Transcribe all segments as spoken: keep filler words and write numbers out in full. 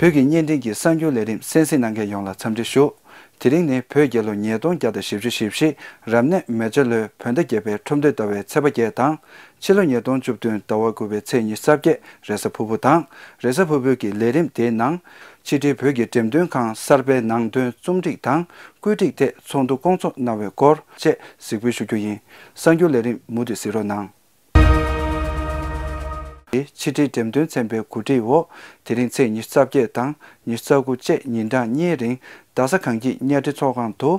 བོད་ཀྱི་བརྙན་འཕྲིན་གྱི་གསར་འགྱུར་ལས་རིམ་གསན་གཟིགས་གནང་མཁན་ཡོངས་ལ་འཚམས་འདྲི་ཞུ། དེ་རིང་ནི་བོད་རྒྱལ་ལོ་ཉིས་སྟོང་བརྒྱ་དང་བཞི་བཅུ་ཞེ་བཞི་རབ་གནས་མེ་བྱ་ལོའི་བོད་ཟླ་བརྒྱད་པའི་ཁྲོམ་སྡེ་ཟླ་བའི་ཚེས་པ་བརྒྱད་དང་། ཕྱི་ལོ་ཉིས་སྟོང་བཅུ་བདུན་ཟླ་བ་དགུ་པའི་ཚེས་ཉི་ཤུ་རྩ་བརྒྱད་རེས་གཟའ་ཕུར་བུ་དང་། རེས་གཟའ་ཕུར་བུ་གི་ལས་རིམ་དེའི་ནང་། ཕྱི་དྲིལ་བོད་ཀྱི་འགྲེམས་སྟོན་ཁང་གསར་པའི་ནང་དོན་རྩོམ་སྒྲིག་དང་བཀོད་སྒྲིག་ཐད་ཚོགས་འདུ་བསྐོང་ཚོགས་གནང་བའི་སྐོར་བཅས་གཟིགས་འབུལ་ཞུ་རྒྱུ་ཡིན། གསར་འགྱུར་ལས་རིམ་མུ་མཐུད་གཟིགས་རོགས་གནང་། ཕྱི་དྲིལ་འགྲེམས་སྟོན་ཚན་པའི་གོ་སྒྲིག་འོག་དེ་རིང་ཚེས་ཉི་ཤུ་རྩ་བརྒྱད་དང་ཉི་ཤུ་རྩ་དགུ་བཅས་ཉིན་གྲངས་གཉིས་རིང་རྡ་ས་གངས་སྐྱིད་གཉའ་ཁྲི་ཚོགས་ཁང་དུ་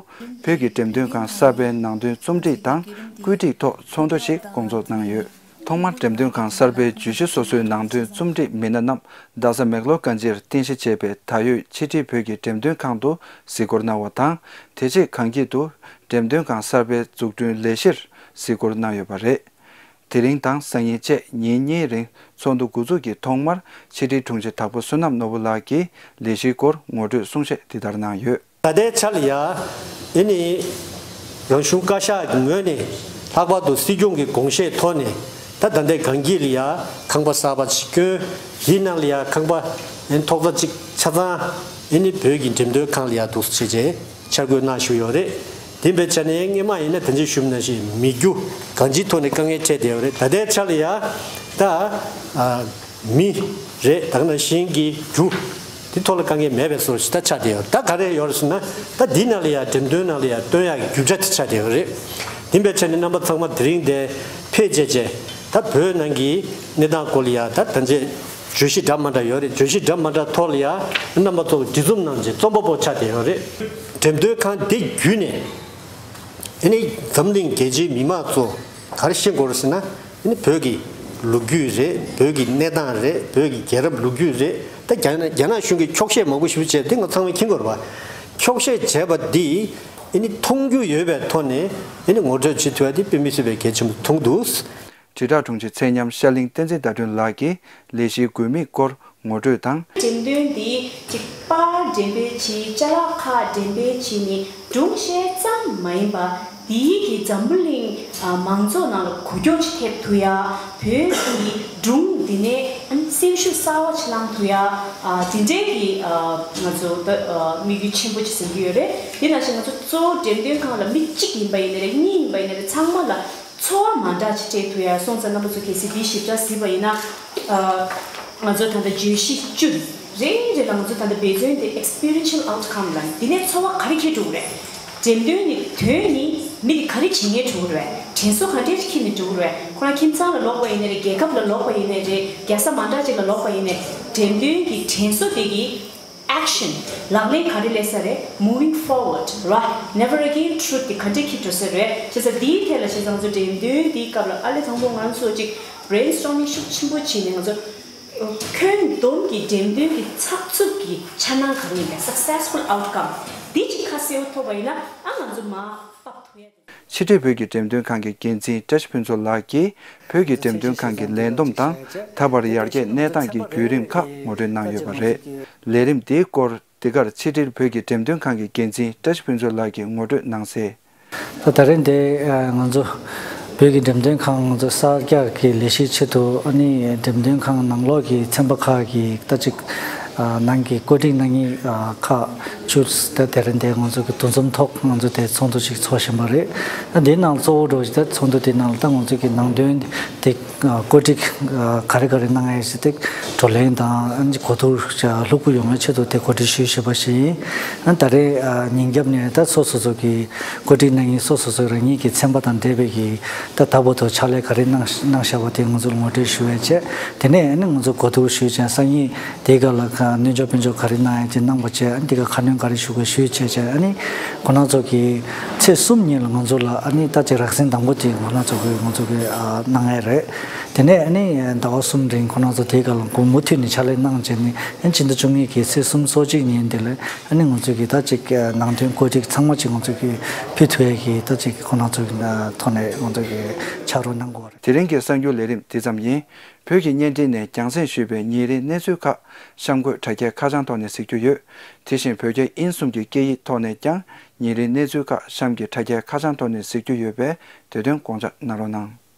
བོད་ཀྱི་འགྲེམས་སྟོན་ཁང་གསར་པའི་ནང་དོན་རྩོམ་སྒྲིག་དང་བཀོད་སྒྲིག་ཐོག་ཚོགས་འདུ་ཞིག་བསྐོང་ཚོགས་གནང་ཡོད། ཐོག་མར་འགྲེམས་སྟོན་ཁང་གསར་པའི་བརྗོད་གཞི་སོ་སོའི་ནང་དོན་རྩོམ་སྒྲིག་མི་སྣ་རྣམས་རྡ་ས་མེག་ལོར་དཀར་མཇལ་རྟེན་གཞི་བྱས་པའི་ད་ཡོད་ཕྱི་དྲིལ་བོད་ཀྱི་འགྲེམས་སྟོན་ཁང་དུ་གཟིགས་སྐོར་གནང་བ་དང་། དེ་རྗེས་གངས་སྐྱིད་དུ་འགྲེམས་སྟོན་ཁང་གསར་པའི་འཛུགས་སྐྲུན་ལས་གཞིར་གཟིགས་སྐོར་གནང་ཡོད་པ་རེད། དེ་རིང་དང་སང་ཉིན་བཅས་ཉིན་གཉིས་རིང་ཚོགས་འདུ་འགོ་འཛུགས་ཀྱི་ཐོག་མར་ཕྱི་དྲིལ་དྲུང་ཆེ་དྭགས་པོ་བསོད་ནམས་ནོར་བུ་ལགས་ཀྱིས་ལས་གཞིའི་སྐོར་ངོ་སྤྲོད་གསུང་བཤད་འདི་ལྟར་གནང་ཡོད། ད་ལྟའི་ཆ་ལ་ཡ། ཨེ་ནི། རང་གཞུང་བཀའ་ཤག་གི་ངོས་ནས་ལྷག་པར་དུ་སྲིད་སྐྱོང་གི་དགོངས་བཞེས་ཐོག་ནས་ད་ད་ལྟའི་གངས་སྐྱིད་ལ་ཡ་ཁང་པ་གསར་པ་ཅིག་བསྐྱོན། དེའི་ནང་ལ་ཡ་ཁང་པ་ཨེ་ཐོག་རྩེག་ཅིག་ཆ་ཚང་ཨེ་ནི་བོད་ཀྱི་འགྲེམས་སྟོན་ཁང་ལ་ཡ་འདུག་སེ་བྱས་བྱས་འཆར་འགོད་གནང་བཞུགས་ཡོད་རེད། དེ་འབད་བྱས་ནས་སྔས་མ་ཡིན་ན་དེ་འདྲ་ཞུས་ནང་བཞིན་མི་རྒྱུ་གང་ཅིའི་ཐོག་ནས་དཀའ་ངལ་འཕྲད་བསྡད་ཡོད་རེད། ད་ལྟའི་ཆ་ལ་ཡ་ད་ཨ། མི་རེད། ད་ག་ནང་བཞིན་གྱི་རྒྱུ་དེ་ཐོག་ལ་དཀའ་ངལ་མེད་པའི་བཟོ་ཞིག་ད་ཆགས་བསྡད་ཡོད། ད་ག་རེ་ཡོད་རེད་ཟེར་ན། ད་འདི་ནང་ལ་ཡ་འགྲེམས་སྟོན་ནང་ལ་ཡ་སྟོན་ཡག་གི་རྒྱུ་ཆ་དེ་ཆགས་བསྡད་ཡོད་རེད། དེ་འབད་བྱས་ནས་རྣམ་པ་ཚང་མ་དེ་རིང་འདིར་ཕེབས་བྱས་བྱས་ད་བོད་ནང་གི་གནས་སྟངས་སྐོར་ལ་ཡ་ད་ད་ཆ་བརྗོད་གཞི་འདྲ་མ་འདྲ་ཡོད་རེད། བརྗོད་གཞི་འདྲ་མ་འདྲ་ཐོག་ལ་ཡ་རྣམ་པ་ཚོ་འབྲི་རྩོམ་གནང་བྱས་རྩོམ་པ་པོ་ཆགས་བསྡད་ཡོད་རེད། འགྲེམས་སྟོན་ཁང་འདི་བརྒྱུད་ནས། ཨ་ནི་འཛམ་གླིང་རྒྱལ་སྤྱིའི་མི་མང་ཚོ་ག་རེ་ཤེས་དགོས་རེད་ཟེར་ན། ཨ་ནི་བོད་ཀྱི་ལོ་རྒྱུས་རེད། བོད་ཀྱི་གནས་སྟངས་རེད། བོད་ཀྱི་རྒྱལ་རབས་ལོ་རྒྱུས་རེད། ད་རྒྱ་ནག་རྒྱ་ནག་གཞུང་གིས་འཁྱོག་བཤད་མང་པོ་ཞིག་བྱས་ཏེ་ང་ཚང་མས་མཁྱེན་དགོས་རེད་པ། འཁྱོག་བཤད་བྱས་པ་འདི་ཨ་ནི་མཐོང་རྒྱུ་ཡོད་པའི་ཐོག་ནས་ཨ་ནི་ངོ་སྤྲོད་བྱེད་ཐུབ་ཡ་དེ་དཔེ་མི་སྲིད་པའི་གལ་ཆེན་པོ་མཐོང་འདུག། དྲིལ་བསྒྲགས་དྲུང་ཆེ་ཚེ་ཉམས་ཤར་གླིང་བསྟན་འཛིན་ཟླ་སྒྲོན་ལགས་ཀྱིས་ལས་གཞིའི་དགོས་དམིགས་སྐོར་ངོ་སྤྲོད་དང་། འགྲེམས་སྟོན་འདི་གཅིག་པར་འགྲེམས་སྤེལ་བྱས། ཅ་ལག་ཁག་འགྲེམས་སྤེལ་བྱས་ནས་སྒྲུང་བཤད་ཙམ་མ་ཡིན་པ། འདིའི་གི་འཛམ་བུ་གླིང་ཨ་མང་ཚོགས་ནང་ལ་གོ་རྒྱུ་ཅིག་ཐེབས་ཐུབ་ཡ། བོད་ཀྱི་སྒྲུང་འདི་ནས་ཨ་ནི་སེམས་ཤུགས་གསར་བ་ཅིག་བསླང་ཐུབ་ཡ། ཨ་དེ་འདྲའི་གི་ཨ་ང་ཚོ་ད་ཨ་དམིགས་ཡུལ་ཆེན་པོ་ཅིག་འཛིན་གྱི་ཡོད་རེད། དེ་ནང་བཞིན་ང་ཚོ་གཙོ་བོ་འགྲེམས་སྟོན་ཁང་ལ་མི་གཅིག་ཡིན་པ་ཡིན་ནའི་རེད། གཉིས་ཡིན་པ་ཡིན་ནའི་རེད། ཚང་མ་ལ་ཚོར་བ་མ་འདྲ་ཅིག་སྤྲད་ཐུབ་ཡ། སོང་ཙང་རྣམ་པ་ཚོ་གལ་སྲིད་འདི་ཞིབ་ཕྲ་གཟིགས་པ་ཡིན་ན། ཨ་ང་ཚོ་ད་ལྟ་བརྗོད་གཞི་བཅུ་རེ་རེ་ལ་ང་ཚོ་ད་ལྟ་འབད་བརྩོན་དེ་experiential outcome ལ་འདི་ནས་ཚོར་བ་ག་རེ་འཁྱེར་འགྲོ་གི་རེད། འགྲེམས་སྟོན་ནི་དོན་ནི་མི་དེ་ག་རེ་བྱེད་མཁན་འགྲོ་གི་རེད། དྲན་གསོ་ག་འདྲས་ཤིག་འཁྱེར་ནས་འགྲོ་གི་རེད། ཁོ་རང་ཁྱིམ་ཚང་ལ་ལོག་པ་ཡིན་ནའི་རེད། རྒྱལ་ཁབ་ལ་ལོག་པ་ཡིན་ནའི་རེད། རྒྱལ་ས་མ་འདྲ་ཅིག་ལ་ལོག་པ་ཡིན་ནའི་འགྲེམས་སྟོན་གྱི་དྲན་གསོ་དེ་གི་action ལག་ལེན་ག་རེ་ལས་ས་རེད། moving forward right, never again truth དེ་ག་འདྲས་འཁྱེར་འགྲོ་ས་རེད། བྱས་ཙང་འདིའི་ཐད་ལ་བྱས་ཙང་ང་ཚོ་འགྲེམས་སྟོན་འདིའི་སྐབས་ལ་ཨ་ལས་དང་པོ་ང་ཚོ་ཅིག་brainstorming ཤུགས་ཆེན་པོ་བྱས་ནས་ང་ཚོ་ཁྱོན་བསྡོམས་ཀྱི་འགྲེམས་སྟོན་གྱི་ཚགས་ཚུད་ཀྱི་འཆར་སྣང་གང་ཡིན་པའི་successful outcome འདི་ཅིག་ཁ་གསལ་པོ་ཐོབ་པ་ཡིན་ན་ཨ་ང་ཚོ་མར་ཕབ་ཐུབ་ཡ་དེ། ཕྱི་དྲིལ་བོད་ཀྱི་འགྲེམས་སྟོན་ཁང་གི་འགན་འཛིན་བཀྲ་ཤིས་ཕུན་ཚོགས་ལགས་ཀྱིས་བོད་ཀྱི་འགྲེམས་སྟོན་ཁང་གི་ལས་བསྡོམས་དང་ད་བར་ཡར་རྒྱས་གནས་སྟངས་ཀྱི་བརྒྱུད་རིམ་ཁག་ངོ་སྤྲོད་གནང་ཡོད་པ་རེད། ལས་རིམ་དེའི་སྐོར་འདི་གར་ཕྱི་དྲིལ་བོད་ཀྱི་འགྲེམས་སྟོན་ཁང་གི་འགན་འཛིན་བཀྲ་ཤིས་ཕུན་ཚོགས་ལགས་ཀྱིས་ངོ་སྤྲོད་གནང་གསལ། ད་ད་རེས་འདི་ང་ཚོ་བོད་ཀྱི་འགྲེམས་སྟོན་ཁང་ང་ཚོ་གསར་རྒྱག་གི་ལས་གཞིའི་ཆེད་དུ་ཨ་ནི་འགྲེམས་སྟོན་ཁང་ནང་ལོགས་ཀྱི་ཚན་པ་ཁག་གི་ད་ཅིག་ནང་གི་བཀོད་སྒྲིག་གནང་མཁན་ཁག་བཅུ་ད་དེ་རིང་འདི་ང་ཚོ་གི་འདུ་འཛོམས་ཐོག་ང་ཚོ་དེ་ཚོགས་འདུ་ཞིག་ཚོགས་བཞིན་པ་རེད། ད་འདིའི་ནང་གཙོ་བོ་འགྲོ་ཞིག་ད་ཚོགས་འདུ་དེའི་ནང་ལ་ད་ང་ཚོ་གི་ནང་དོན་དེ་བཀོད་སྒྲིག་ག་རེ་ག་རེ་གནང་ཡས་ཞིག་དེ་བགྲོ་གླེང་དང་ཨ་ནི་གོ་བསྡུར་ལྷུག་པོ་ཡོང་བའི་ཆེད་དུ་དེ་གོ་སྒྲིག་ཞུས་བཞིན་པ་ཞིག་ཡིན། ཨ་ད་རེས་ཉིན་རྒྱབ་ནས་ད་སོ་སོ་སོ་གི་བཀོད་སྒྲིག་གནང་མཁན་སོ་སོ་སོ་རང་ཉིད་ཀྱི་ཚན་པ་དང་འབྲེལ་བའི་གི་ད་ད་བར་དུ་ཕྱག་ལས་ག་རེ་གནང་གནང་བཞག་པ་དེ་ང་ཚོར་ངོ་སྤྲོད་ཞུ་བའི་ཆེད། དེ་ནས་ཨ་ནི་ང་ཚོ་གོ་བསྡུར་ཞུས་བྱས་སང་ཉིན་དེའི་སྒང་ལ་ག་སྣོན་འཇོག་དཔལ་འཇོག་ག་རེ་གནང་ཡ་ཅིག་གནང་བ་བྱས། ཨ་ནི་དེ་ག་ཁ་སྣོན་ག་རེ་ཞུ་དགོས་ཞུས་བྱས་བྱས། ཨ་ནི་ཁོ་རང་ཚོ་གི་ཚེས་གསུམ་ཉིན་ལ་ང་ཚོ་ལ་ཨ་ནི་ད་ཅིག་རགས་ཟིན་དང་པོ་དེ་ཁོ་རང་ཚོ་གི་ང་ཚོ་གི་གནང་ཡ་རེད། དེ་ནས་ཨ་ནི་ཟླ་བ་གསུམ་རིང་ཁོ་རང་ཚོ་དེའི་སྒང་ལ་མུ་མཐུད་ནས་ཕྱག་ལས་གནང་བྱས་ནས་ཨ་ནི་ཕྱི་ཟླ་བཅུ་གཉིས་ཀྱི་ཚེས་གསུམ་སོ་གཅིག་ཉིན་དེ་ལ་ཨ་ནི་ང་ཚོ་གི་ད་ཅིག་ནང་དོན་བཀོད་སྒྲིག་ཚང་མ་ཅིག་ང་ཚོ་གི་ཕུལ་ཐུབ་ཡ་གི་ད་ཅིག་ཁོ་རང་ཚོ་གི་ཐོག་ནས་ང་ཚོ་གི་ཕྱག་རོགས་གནང་དགོས་པ་རེད། དེ་རིང་གི་གསར་འགྱུར་ལས་རིམ་འདི་ཙམ་ཡིན། བོད་ཀྱི་བརྙན་འཕྲིན་ནས་རྒྱང་སྲིང་ཞུས་པའི་ཉིན་རེའི་གནས་ཚུལ་ཁག་གཤམ་འཁོད་དྲ་རྒྱའི་ཁ་བྱང་ཐོག་ནས་གཟིགས་རྒྱུ་ཡོད། དེ་བཞིན་བོད་རྒྱ་དབྱིན་གསུམ་གྱི་སྐད་ཡིག་ཐོག་ནས་ཀྱང་ཉིན་རེའི་གནས་ཚུལ་ཁག་གཤམ་གྱི་དྲ་རྒྱའི་ཁ་བྱང་ཐོག་ནས་གཟིགས་རྒྱུ་ཡོད་པས་དེ་དོན་དགོངས་འཇགས་གནང་རོགས་གནང་།